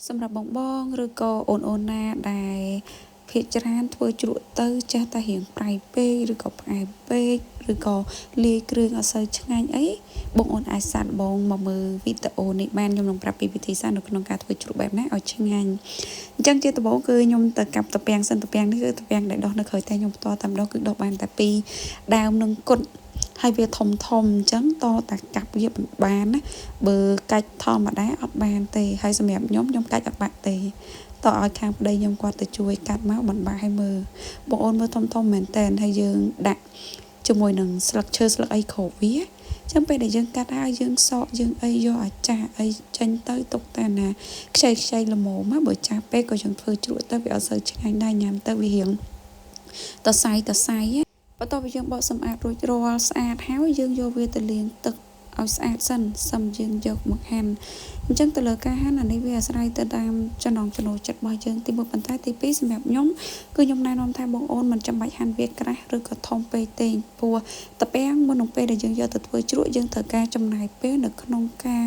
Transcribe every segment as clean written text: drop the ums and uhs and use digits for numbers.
សម្រាប់បងបងឬក៏អូនអូនណាដែលភាគច្រើនធ្វើជ្រក់ទៅចេះតែរៀងប្រៃពេកឬក៏ផ្អែមពេកឬក៏លាយគ្រឿងអត់សូវឆ្ងាញ់អីបងអូនអាចសាកល្បងមកមើលវីដេអូនេះបានខ្ញុំនឹងប្រាប់ពីវិធីសាស្ត្រនៅក្នុងការធ្វើជ្រក់បែបណាឲ្យឆ្ងាញ់អញ្ចឹងជាដំបូងគឺខ្ញុំទៅកាប់ទំពាំងសិនទំពាំងនេះគឺទំពាំងដែលដុះនៅក្រោយតែខ្ញុំផ្ទាល់តែម្ដងគឺដុះបានតែពីរដើមនឹងគុតហើយវាធំធំអញ្ចឹងតតែកាប់វាមិនបានណាបើកាច់ធម្មតាអត់បានទេហើយសម្រាប់ខ្ញុំខ្ញុំកាច់អត់បាក់ទេតឲ្យខាងប្តីខ្ញុំគាត់ទៅជួយកាត់មកមិនបាក់ឲ្យមើលបងអូនមើលធំធំមែនតែនហើយយើងដាក់ជាមួយនឹងស្លឹកឈើស្លឹកអីគ្រប់វាចឹងពេលដែលយើងកាត់ហើយយើងសក់យើងអីយកអាចាស់អីចេញទៅទុកតែណាខ្ចីខ្ចីល្មមបើចាស់ពេកក៏យើងធ្វើជ្រក់ទៅវាអត់សូវឆ្ងាញ់ដែរញ៉ាំទៅវារៀងតសៃតសៃបន្ទាប់ពីយើងបកសម្អាតរួចរាល់ស្អាតហើយយើងយកវាទៅលាងទឹកឲ្យស្អាតសិនសឹមយើងយកមកហាន់អញ្ចឹងទៅលើការហាន់អានេះវាអាស្រ័យទៅតាមចំណង់ចំណូលចិត្តរបស់យើងទី1ប៉ុន្តែទី2សម្រាប់ខ្ញុំគឺខ្ញុំណែនាំថាបងអូនមិនចាំបាច់ហាន់វាក្រាស់ឬក៏ធំពេកទេព្រោះតាពាំងមុននឹងពេលដែលយើងយកទៅធ្វើជ្រក់យើងត្រូវការចំណាយពេលនៅក្នុងការ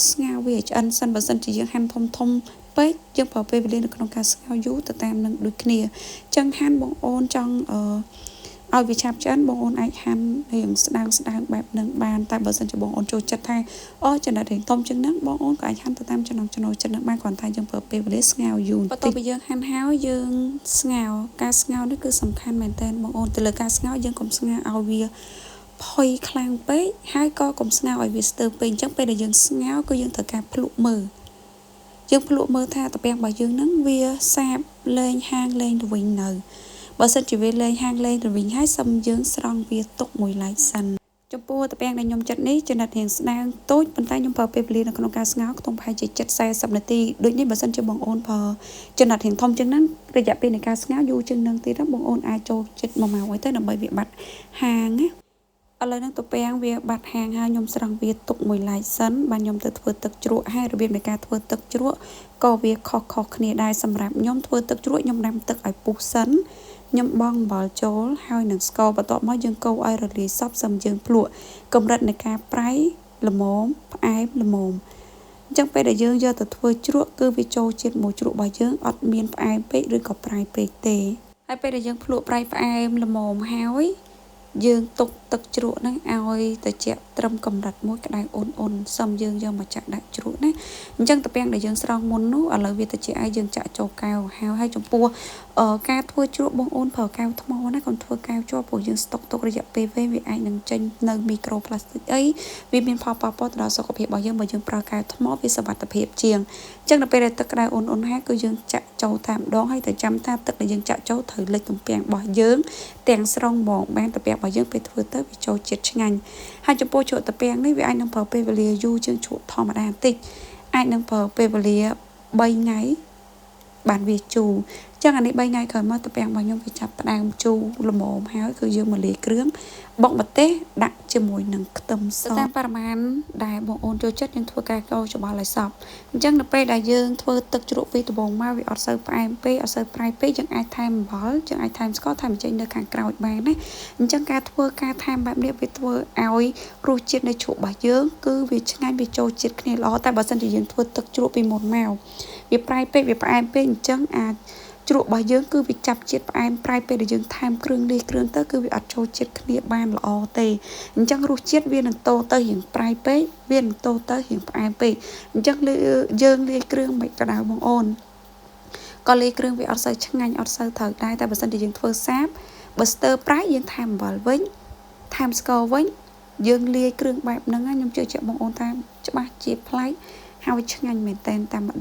ស្ងោរវាឲ្យឆ្អិនសិនបើសិនជាយើងហាន់ធំធំពេកយើងប្រើពេលវេលានៅក្នុងការស្ងោរយូរទៅតាមនឹងដូចគ្នាអញ្ចឹងហាន់បងអូនចង់អឺឲ្យវាឆាប់ឆ្អិនបងអូនអាចហាន់រៀងស្ដើងស្ដើងបែបនឹងបានតែបើសិនជាបងអូនចូលចិត្តថាអូចំណិតរៀងធំជាងហ្នឹងបងអូនក៏អាចហាន់ទៅតាមចំណង់ចំណូលចិត្តនឹងបានគ្រាន់តែយើងប្រើពេលវេលាស្ងោរយូរបន្ទាប់ពីយើងហាន់ហើយយើងស្ងោរការស្ងោរនេះគឺសំខាន់មែនតើបងអូនទៅលើការស្ងោរយើងកុំស្ងោរឲ្យវាផុយខ្លាំងពេកហើយក៏កុំស្ងោរឲ្យវាស្ទើរពេកអញ្ចឹងពេលដែលយើងស្ងោរគឺយើងត្រូវការភ្លក់មើលយើងភ្លក់មើលថាតាពាំងរបស់យើងហ្នឹងវាសាបលែងហាងលែងទៅវិញនៅបើសិនជាវាលែងហាងលែងទៅវិញហើយសុំយើងស្រង់វាទុកមួយឡែកសិនចំពោះតាពាំងដែលខ្ញុំចិត្តនេះចំណិតរៀងស្ដើងតូចប៉ុន្តែខ្ញុំប្រើពេលវេលានៅក្នុងការស្ងោរខ្ទង់ប្រហែលជា70 40នាទីដូចនេះបើសិនជាបងអូនប្រើចំណិតរៀងធំជាងហ្នឹងរយៈពេលនៃការស្ងោរយូរជាងហ្នឹងទៀតបងអូនអាចចូលចិត្ត1ម៉ោងអីទៅដើម្បីវាបាត់ហាងណាឥឡូវហ្នឹងទំពាំងវាបាត់ហាងហើយខ្ញុំស្រង់វាទុកមួយឡែកសិនបាទខ្ញុំទៅធ្វើទឹកជ្រក់ហើយរបៀបនៃការធ្វើទឹកជ្រក់ក៏វាខុសៗគ្នាដែរសម្រាប់ខ្ញុំធ្វើទឹកជ្រក់ខ្ញុំដាំទឹកឲ្យពុះសិនខ្ញុំបង់អំបិលចូលហើយនឹងស្ករបន្ទាប់មកយើងកូរឲ្យរលាយសព្វសិមយើងភ្លក់កម្រិតនៃការប្រៃល្មមផ្អែមល្មមអញ្ចឹងពេលដែលយើងយកទៅធ្វើជ្រក់គឺវាចូលជាតិមួយជ្រក់របស់យើងអត់មានផ្អែមពេកឬក៏ប្រៃពេកទេហើយពេលដែលយើងភ្លក់ប្រៃផ្អែមល្មមហើយយើងទុកទឹកជ្រក់ហ្នឹងឲ្យត្រជាក់ត្រឹមកម្រិតមួយក្តៅអ៊ុនអ៊ុនសុំយើងយកមកចាក់ដាក់ជ្រក់ណាអញ្ចឹងតាពាំងដែលយើងស្រង់មុននោះឥឡូវវាត្រជាក់ហើយយើងចាក់ចូលកែវហើយហើយចំពោះការធ្វើជ្រក់បងអូនប្រើកែវថ្មណាកុំធ្វើកែវជាប់ព្រោះយើងស្តុកទុករយៈពេលវែងវាអាចនឹងចេញនៅមីក្រូប្លាស្ទិកអីវាមានផលប៉ះពាល់ទៅដល់សុខភាពរបស់យើងបើយើងប្រើកែវថ្មវាសុវត្ថិភាពជាងអញ្ចឹងដល់ពេលដែលទឹកក្តៅអ៊ុនអ៊ុនហើយគឺយើងចាក់ចូលតែម្ដងហើយតែចាំថាទឹកដែលយើងចាក់ចូលត្រូវលិចទំពាំងរបស់យើងទាំងស្រុងហ្មងបានទំពាំងរបស់យើងពេលធ្វើទៅវាចូលជាតិឆ្ងាញ់ហើយចំពោះជ្រក់ទំពាំងនេះវាអាចនឹងប្រើពេលវេលាយូរជាងជ្រក់ធម្មតាបន្តិចអាចនឹងប្រើពេលវេលា3ថ្ងៃបានវាជូរចឹងអានេះ3ថ្ងៃក្រោយមកទំពាំងរបស់ខ្ញុំវាចាប់ផ្ដើមជូរល្មមហើយគឺយើងមកលាយគ្រឿងបុកម្ទេសដាក់ជាមួយនឹងខ្ទឹមសតាមបរិមាណដែលបងអូនចូលចិត្តយើងធ្វើការកូរច្បល់ឲ្យសព្វអញ្ចឹងនៅពេលដែលយើងធ្វើទឹកជ្រក់ពីដំបូងមកវាអត់សូវផ្អែមពេកអត់សូវប្រៃពេកយើងអាចថែមអំបិលយើងអាចថែមស្ករថែមចេញនៅខាងក្រោយបានណាអញ្ចឹងការធ្វើការថែមបែបនេះវាធ្វើឲ្យរសជាតិនៃជ្រក់របស់យើងគឺវាឆ្ងាញ់វាចូលជាតិគ្នាល្អតែបើសិនជាយើងធ្វើទឹកជ្រក់ពីមុនមកវាប្រៃពេកវាផ្អែមពេកអញ្ចឹងអាចជ្រក់របស់យើងគឺវាចាប់ជាតិផ្អែមប្រៃពេលដែលយើងថែមគ្រឿងនេះគ្រឿងទៅគឺវាអត់ចូលជាតិគ្នាបានល្អទេអញ្ចឹងរសជាតិវានឹងតូទៅរៀងប្រៃពេកវានឹងតូទៅរៀងផ្អែមពេកអញ្ចឹងយើងលាយគ្រឿងមិនក៏ដោយបងអូនក៏លាយគ្រឿងវាអត់សូវឆ្ងាញ់អត់សូវត្រូវដែរតែបើសិនជាយើងធ្វើសាបបើស្ទើរប្រៃយើងថែមអំបិលវិញថែមស្ករវិញយើងលាយគ្រឿងបែបហ្នឹងខ្ញុំជឿជាក់បងអូនថាច្បាស់ជាប្លែកហើយឆ្ងាញ់មែនតែនតែម្ដង